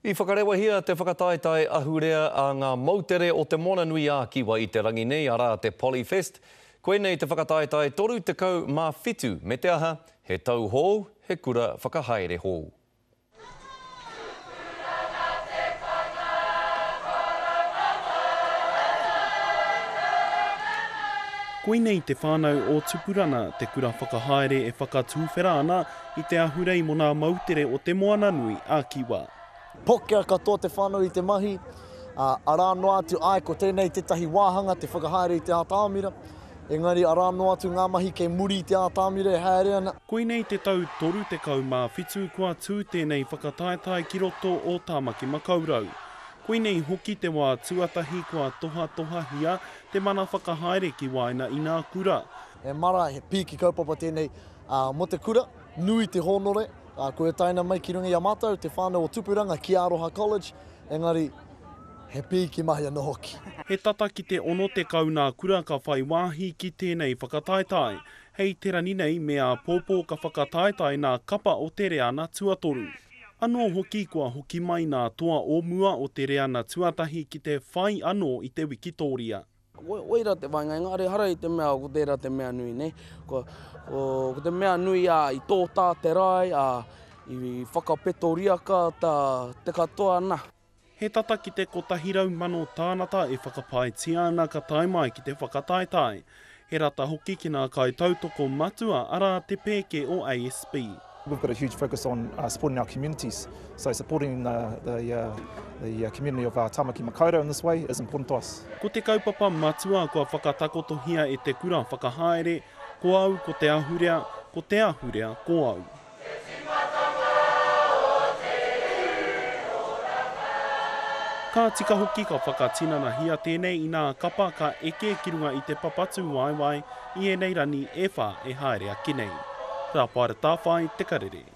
I whakarewahia te whakataetae ahurea a ngā moutere o Te Moananui-a-Kiwa i te rangi nei, arā te Polyfest. Koinei te whakataetae 37 me te aha, he tau hou, he kura whakahaere hou. Koinei te whānau o Tupurana, te kura whakahaere e whakatūwhera ana i te ahurei mō nā moutere o Te Moananui a Kiwa. Pokea katoa te whānau i te mahi, ā, arā noa atu, āe, ko tēnei tētahi wāhanga te whakahaere i te ātamira, engari arā noa atu ngā mahi kei muri i te ātamira e haere ana. Koinei te tau 37 kua tū tēnei whakataetae ki roto o Tāmaki Makaurau. Koinei hoki te wā tuatahi kua tohatohahia te mana whakahaere ki waena i nā kura. He marae, he pīki kaupapa tēnei mō te kura, nui te hōnore, kua utaina mai ki runga i a mātou, te whānau o Tupuranga ki Aroha College, engari he pīki mahi anō hoki. He tata ki te 60 nā kura ka whai wāhi ki tēnei whakataetae. Hei te rani nei me āpōpō ka whakataetae nā kapa o te reana tuatoru. Anō hoki kua hoki mai nā toa o mua o te reana tuatahi ki te whai anō i te wikitōria. Koira te whainga, engari ehara i te mea ko tērā te mea nui, nē. Ko, ko te mea nui, ā, i tōtā te rae, ā, i whakapeto riaka tā te katoa, nā. He tata ki te 100,000 tānata e whakapaetia ana ka tae mai ki te whakataetae. He rata hoki ki ngā kaitautoko matua arā te pēke o ASB. We've got a huge focus on supporting our communities, so supporting the, the, the community of Tāmaki Makaurau in this way is important to us. Ko te kaupapa matua kua whakatakotohia e te kura whakahaere, ko au ko te ahurea, ko te ahurea ko au. Te tīmatanga o te oranga. Ka tika hoki ka whakatinanahia tēnei inā kapa ka eke ki runga i te papa tūwaewae i ēnei rani e wha e haere ake nei. Rāpaera Tāwhai, Te Karere.